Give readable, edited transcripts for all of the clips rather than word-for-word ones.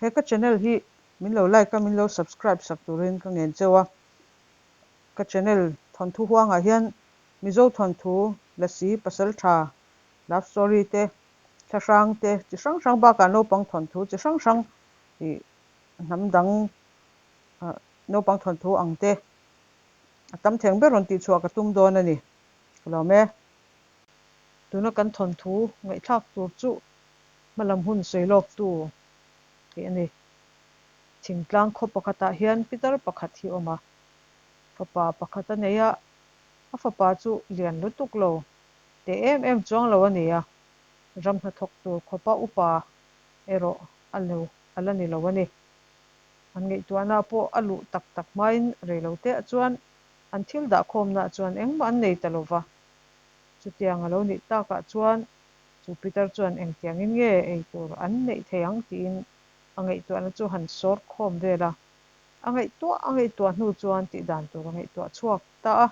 He ka channel hi min lo like a, min lo subscribe sak turin ka ngen cheu a. Ka channel thawnthu huangah hian Mizo thawnthu, Lasi, Pasaltha, love story te, thlahrang te chi hrang hrang bakah naupang thawnthu chi hrang hrang ih hnam dang naupang thawnthu ang te a tam theng ber rawn tihchhuah ka tum dawn a ni. Ka lawm e. Tuna kan thawnthu ngaihthlak tur chu hmalam hun sawi lawk tu tih a ni. Thingtlang khaw pakhatah hian pitar pakhat hi a awm a, fapa pakhat a nei a, a fapa chu lian lutuk lo teh em em chuang lo a ni a, ram hnathawk tur khawpa upa erawh a lo a la ni lo a ni. An ngaihtuahna pawh a luh tak tak hmain reiloteah chuan an thil dahkhawmnaah chuan engmah an nei ta lo va. Chutiang a lo nih takah chuan chu Peter chuan engtiangin nge ei tur an neih thei ang tiin a ngaihtuahna chu han sawr khawm vel a. A ngaihtuah a ngaihtuah hnu chuan tih dan tur a ngaihtuah chhuak ta a.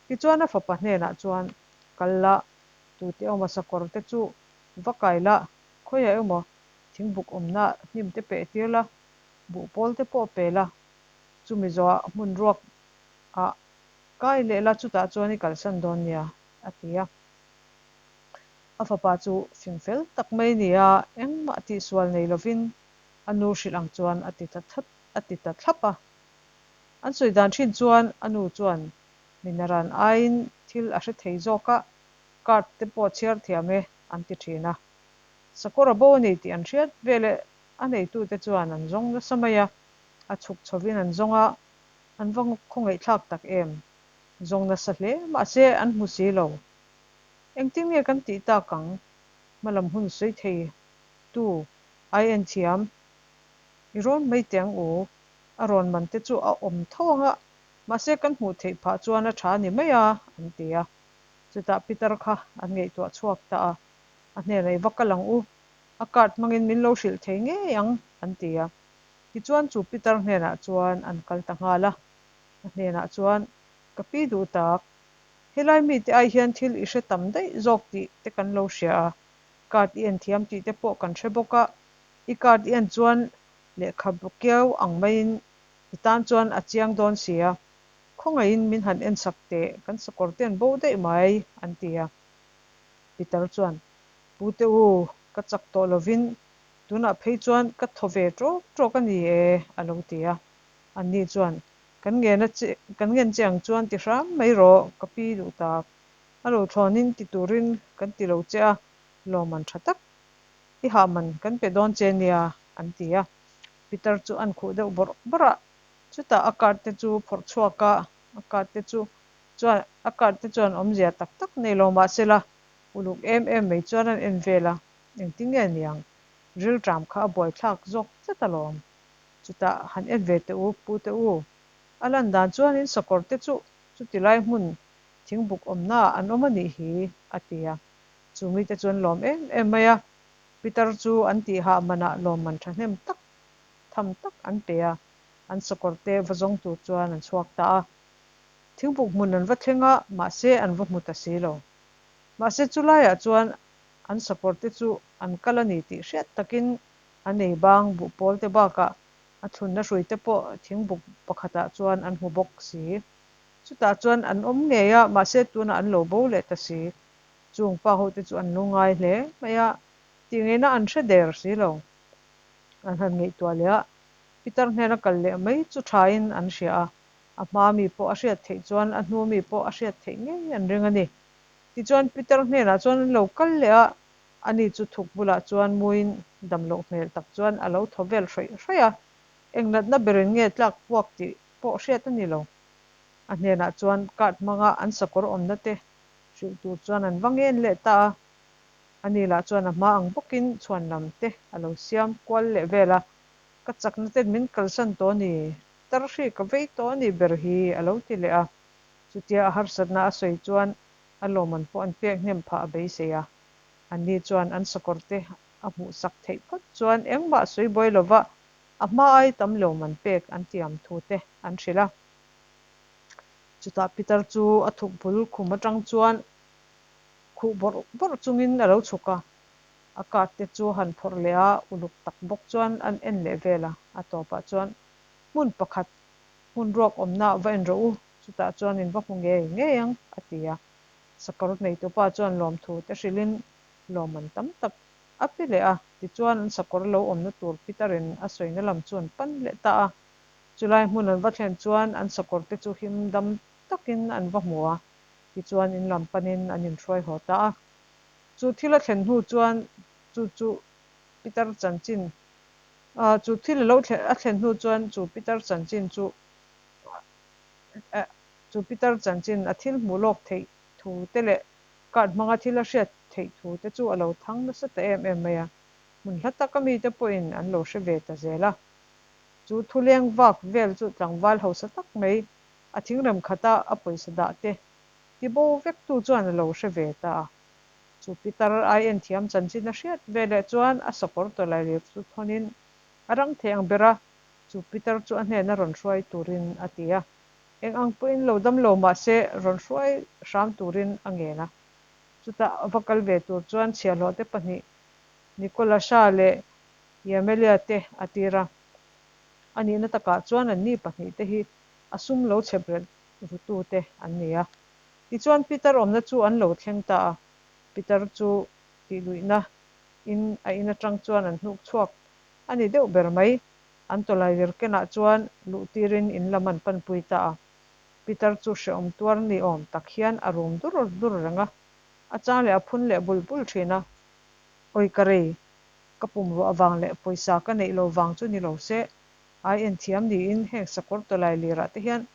Tichuan a fapa hnenah chuan kal la, tute awma sakawr te chu va kai la, khawiah emaw thingbuk awmna hnim te peh tir la, buhpawl te pawh pe la, chumi zawhah hmun ruak ah kai leh la chutah chuan i kalsan dawn nia, a ti a. A fapa chu fing fel tak mai ni a, engmah tihsual nei lovin a nu hrilh ang chuan a ti ta thlap a ti ta thlap a. An sawi dan thin chuan a nu chuan minaran aiin thil a hre thei zawk a, card te pawh chhiar thiam e an ti thin a. Sakawr a bo a ni tih an hriat veleh a neitute chuan an zawng nasa mai a, a chhuk chhovin an zawng a, an va khawngaihthlak tak em. Zawng nasa hle mahse an hmu si lo. Engtin nge kan tih tak ang? Hmalam hun sawi thei tu ai en thiam. I rawn mai teh ang u. A rawn man te chu a awm tho ang a, mahse kan hmuh theih phah chuan a tha a ni mai a, an ti a. Chutah Peter kha an ngaihtuah chhuak ta a, a hnenah i va kal ang u, a card hmangin min lo hrilh thei ngei ang, an ti a. Tichuan chu Peter hnenah chuan an kal ta nghal a. A hnenah chuan, Ka pi duh tak, helai mite ai hian thil i hre tam daih zawk tih te kan lo hria a, card i en thiam tih te pawh kan hre bawk a, i card i en chuan lehkha kiau ang maiin i tan chuan a chiang dawn si a, khawngaihin min han en sak teh, kan sakawr te an bo daih mai, an ti a. Peter chuan, Pute u, ka chak tawh lovin tunah phei chuan ka thaw ve ṭawk ṭawk a ni e, a lo ti a. Anni chuan, Kan ngen a che, kan ngen che ang chuan ti hram mai rawh, ka pi duh tak. A lo thlawnin ti turin kan ti lo che a, lawmman tha tak i hah man kan pe dawn che nia, an ti a. Peter chu an khuh deuh bawrh bawrh a, chutah a card te chu phawrh chhuak a, a card te chu chuan a card te chuan awmzia tak tak nei lo mah sela, uluk em em mai chuan an en vel a, engtin nge niang, rilṭam kha a buaithlak zawk tlat alawm. Chutah han en ve teh u, pu teh u. A lan dan chuanin sakawr te chu chuti lai hmun thingbuk awmnaah an awm a nih hi, a ti a. Chu mite chu an lawm em em mai a. Peter chu an tihah manah lawmman thahnem tak tham tak an pe a, an sakawr te va zawng tur chuan an chhuak ta a. Thingbuk hmun an va thleng a, mahse an va hmu ta si lo. Mahse chu laiah chuan an sakawr te chu an kal a ni tih hriat takin A nei bang buhpawl te bakah a thlunna hrui te pawh thingbuk pakhatah chuan an hmu bawk si. Chutah chuan an awm ngei a, mahse tunah an lo bo leh ta si. Chung pa ho te chu an lu ngai hle mai a, tih ngeina an hre der si lo. An han ngaihtuah leh a, Peter hnena kal leh mai chu thain an hria a, a hma mi pawh a hriat theih chuan a hnu mi pawh a hriat theih ngei an ring a ni. Tichuan Peter hnenah chuan an lo kal leh a, Ani chu thuk bulah chuan muin dam loh hmel tak chuan a lo thaw vel hraih hraih a, eng natna berin nge tlak puak tih pawh hriat a ni lo. A hnenah chuan card hmanga an sakawr awmna te hrilh tur chuan an va ngen leh ta a. Ani lah chuan a hma ang bawkin chhuan lam te a lo siam kual leh vel a, Ka chakna ten min kalsan tawh a ni, tarhri ka vei tawh a ni ber hi a lo ti leh a. Chutia a harsatna a sawi chuan a lawmman pawh an pek hnem phah a beisei a. Anni chuan an sakawr te a hmuh sak theih phawt chuan engmah sawi buai lova a hma ai tam lawmman pek an tiam thu te an hrilh a. Chutah Peter chu a thuk bul khum atang chuan khuh bawrh bawrh chungin a lo chhuk a. A card te chu han phawrh leh a, uluk tak bawk chuan an en leh vel a. A tawpah chuan hmun pakhat hmun ruak awmna va en rawh u, chutah chuan in va hmu ngei ngei ang, a ti a. Sakawr neitupa chuan lawmthu te hrilhin lawmman tam tak a pe leh a. Tichuan an sakawr lo awmna tur Peter-in a sawina lam chu an pan leh ta a. Chulai hmun an va thlen chuan an sakawr te chu him dam takin an va hmu a, tichuan in lam panin an inhruai haw ta a. Chu thil a thlen hnu chuan chu chu Peter chanchin chu thil a lo a thlen hnu chuan chu Peter chanchin chu chu Peter chanchin a thil hmuh lawk theih thu te leh card hmanga thil a hriat theih thu te chu a lo thang nasa ta em em mai a, hmun hla taka mite pawhin an lo hre ve ta zel a. Chu thuleng vak vel chu tlangval hausa tak mai a thingrem khata a pawisa dah te tibo vektu chuan a lo hre ve ta a. Chu pitar ai en thiam chanchin a hriat ve leh chuan a sakawr tawlailir chu thawnin a rang thei ang ber a, chu pitar chu a hnena rawn hruai turin a ti a. Eng ang pawhin lo dam lo mah se rawn hruai hram turin a ngen a. Chutah a va kal ve tur chuan chhiahhlawhte pahnih Nikolasa leh Yemelia te a tir a. A nihna takah chuan anni pahnihte hi a sum lo chhep rel rutute an ni a. Tichuan Peter awmna chu an lo thleng ta a. Peter chu tihluihna in a in atang chuan an hnuk chhuak a ni deuh ber mai. An tawlailir kenah chuan luh tirin in lam an panpui ta a. Peter chu hrehawm tuar ni awm tak hian a rum dur dur reng a. A chang leh a phun leh bul bul thin a. Awi ka rei, ka pum ruah vang leh pawisa ka neih lo vang chu ni lo se, ai en thiam niin heng sakawr tawlai lirah te hian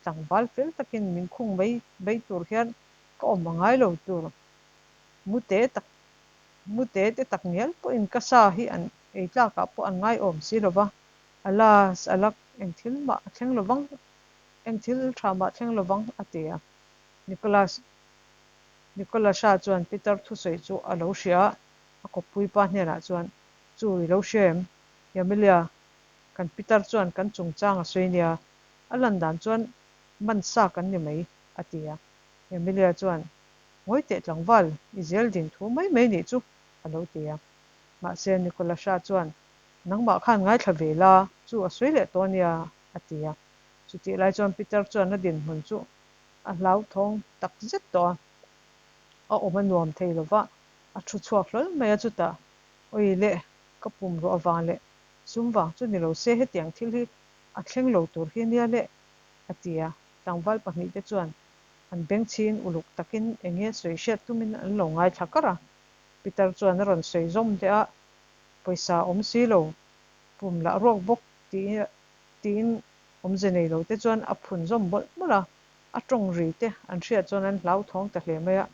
tlangval fel takin min khung mai mai tur hian ka awm a ngai lo tur. Mu te tak mu te te tak ngial pawhin ka sa hi an ei tlakah pawh an ngai awm si lo va, alas alak eng thil mah a thleng lo vang, eng thil tha mah thleng lo vang a ti a. Nicholas Nicholas-a chuan Peter thusawi chu a lo hria a, a kawppui pa hnenah chuan, Chu i lo hria em? Yamilia, kan Peter chuan kan chungchang a sawi nia, a lan dan chuan man sa kan ni mai, a ti a. Yamilia chuan, Ngawi teh tlangval, i zel din thu mai mai nih chu, a lo ti a. Mahse Nicholas-a chuan, Nangmah khan ngaithla ve la, chu a sawi leh tawh nia, a ti a. Chutih lai chuan Peter chuan a dinhmun chu a hlauthawng tak zet tawh a, a awm a nuam thei lo va, a thu chhuak hlawl mai a, chutah, Awi le, ka pum ruah avang leh sum vang chu ni lo se hetiang thil hi a thleng lo tur hi nia le, a ti a. Tlangval pahnihte chuan an bengchhin uluk takin eng nge sawi hriat tumin an lo ngaithla kar a. Peter chuan a rawn sawi zawm leh a, Pawisa awm si lo, pum lah ruak bawk tiin awmze nei lo te chuan a phun zawm mawlh mawlh a. A tawng ri te an hriat chuan an hlauthawng ta hle mai a,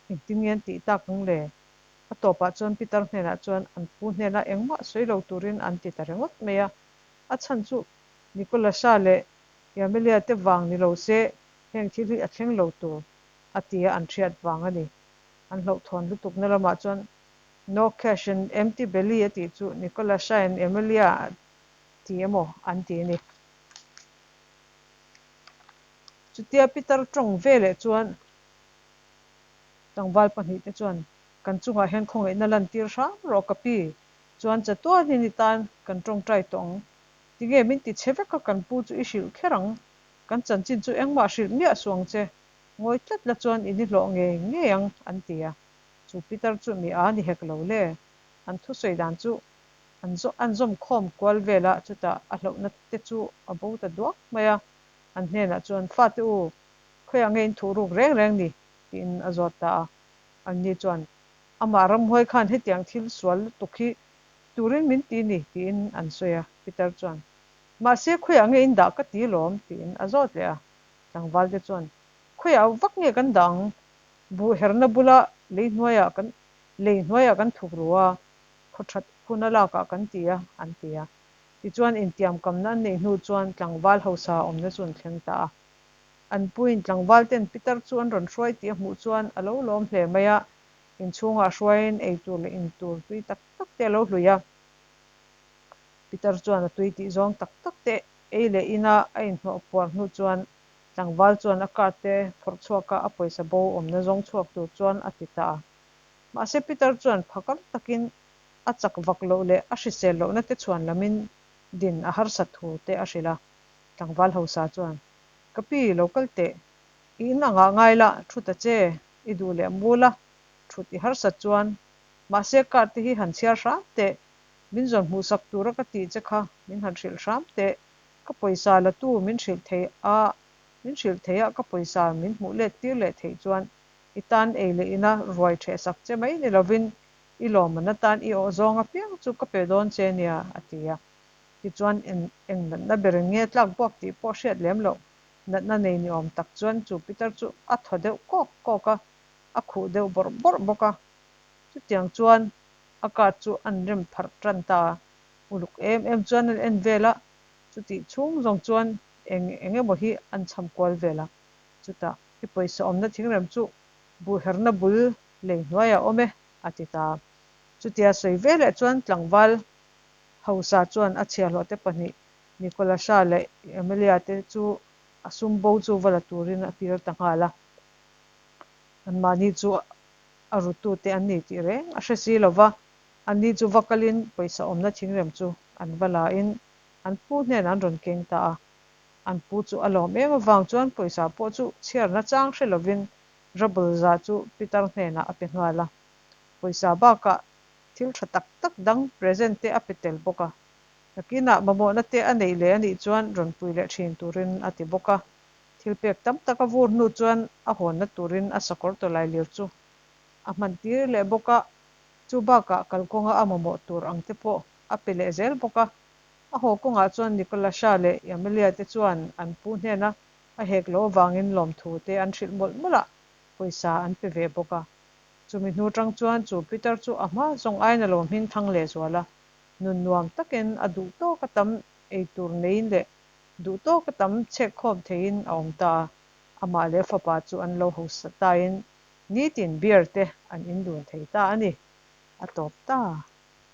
engtin nge an tih tak ang le? A tawpah chuan Peter hnenah chuan an pu hnena engmah sawi lo turin an ti ta ringawt mai a. A chhan chu Nicholas-a leh Yamelia te vang ni lo se heng thil hi a thleng lo tur a ti a an hriat vang a ni. An hlauhthawn lutukna lamah chuan No cash and empty belly a tih chu Nicholas-a and Yamelia a ti emaw an ti a ni. Chutia Peter tawng veleh chuan tlangval pahnihte chuan, Kan chungah hian khawngaihna lantir hram rawh ka pi, chuan chatuanin i tan kan tawngtai tawh ang. Tinge min ti chhe vek a kan pu chu i hrilh kher ang, kan chanchin chu engmah hrilh miah suh ang che, ngawi tlat la chuan i ni hlawh ngei ngei ang, an ti a. Chu Peter chu mi a ni hek lo le, an thusawi dan chu an an zawm khawm kual vel a, chutah a hlauhna te chu a bo ta duak mai a. An hnenah chuan, Fate u, khawiah nge in thuh ruk reng reng ni? tiin a zawt ta a. Anni chuan, Amah ramhuai khan hetiang thil sual lutuk hi turin min ti ni, tiin an sawi a. Peter chuan, Mahse, khawiah nge in dah ka ti lawm? tiin a zawt leh a. Tlangvalte chuan, Khawiah vak nge kan dah ang? Buh herna bula lei hnuaiah kan lei hnuaiah kan thuk ru a, khaw that hun a lakah kan ti a, an ti a. Tichuan, intiamkamna an neih hnu chuan tlangval hausa awmna chu an thleng ta a. An puiin tlangval ten pitar chu an rawn hruai tih a hmuh chuan a lo lawm hle mai a, inchhungah hruaiin ei tur leh in tur tui tak tak te a lo hlui a. Pitar chuan a tui tih zawng tak tak te ei leh ina a inhnawh puar hnu chuan tlangval chuan a card te phawrh chhuak a, a pawisa bo awmna zawng chhuak tur chuan a ti ta a. Mahse Peter chuan phakar takin a chak vak loh leh a hrisel lohna te chhuan lamin din a harsat thu te a hrilh a. Tlangval hausa chuan, Ka pi, lo kal teh. I in angah ngai la, thu ta che. I duh leh mu la, thut i harsat chuan. Mahse card te hi han chhiar hram teh. Min zawn hmuhsak tura ka tih che kha min han hrilh hram teh. Ka pawisa la tu min hrilh thei a, min hrilh thei a ka pawisa min hmuh let tir leh theih chuan i tan ei leh ina ruai ṭheh sak che mai ni lovin i lawmman atan i awh zawng apiang chu ka pe dawn che nia, a ti a. Tichuan eng eng natna berin nge tlak buak tih pawh hriat lem loh natna nei ni awm tak chuan chu pitar chu a thaw deuh kawk kawk a, a khuh deuh bawrh bawrh bawk a. Chutiang chuan a card chu an rem pharh tan ta a, uluk em em chuan an en vel a, chutih chhung zawng chuan eng eng emaw hi an cham kual vel a. Chutah i pawisa awmna thingrem chu buhherna bul lei hnuaiah awm e, a ti ta. Chutia sawi veleh chuan tlangval hausa chuan a chhiahhlawhte pahnih Nicolasha leh Amelia te chu a sum bo chu va la turin a tir ta nghal a. Anmahni chu a rutute an ni tih reng a hre si lo va, anni chu va kalin pawisa awmna thingrem chu an va la in an pu hnenah an rawn keng ta a. An pu chu a lawm em avang chuan pawisa pawh chu chhiarna chang hre lovin Rubble za chu Peter hnenah a pe nghal a. Pawisa bakah thil tha tak tak dang present te a pe tel bawk a. Nakinah mamawhna te a neih leh a nih chuan rawn pui leh thin turin a ti bawk a. Thil pek tam tak a vur hnu chuan a hawnna turin a sakawr tawlai lir chu a hman tir leh bawk a. Chu bakah kalkawnga a mamawh tur ang te pawh a pe leh zel bawk a. A haw kawngah chuan Nicolasha leh Amelia te chuan an pu hnena a hek loh avangin lawmthu te an hrilh mawlh mawlh a, pawisa an pe ve bawk a. Chumi hnu tang chuan chu Peter chu a hma zawng aiin a lo hming thang leh zual a, nun nuam takin a duh tawk a tam ei tur neiin leh duh tawk a tam chhek khawm theiin a awm ta a, amah leh fapa chu an lo hausa tain nitin beer te an in dun thei ta a ni. A tawp ta.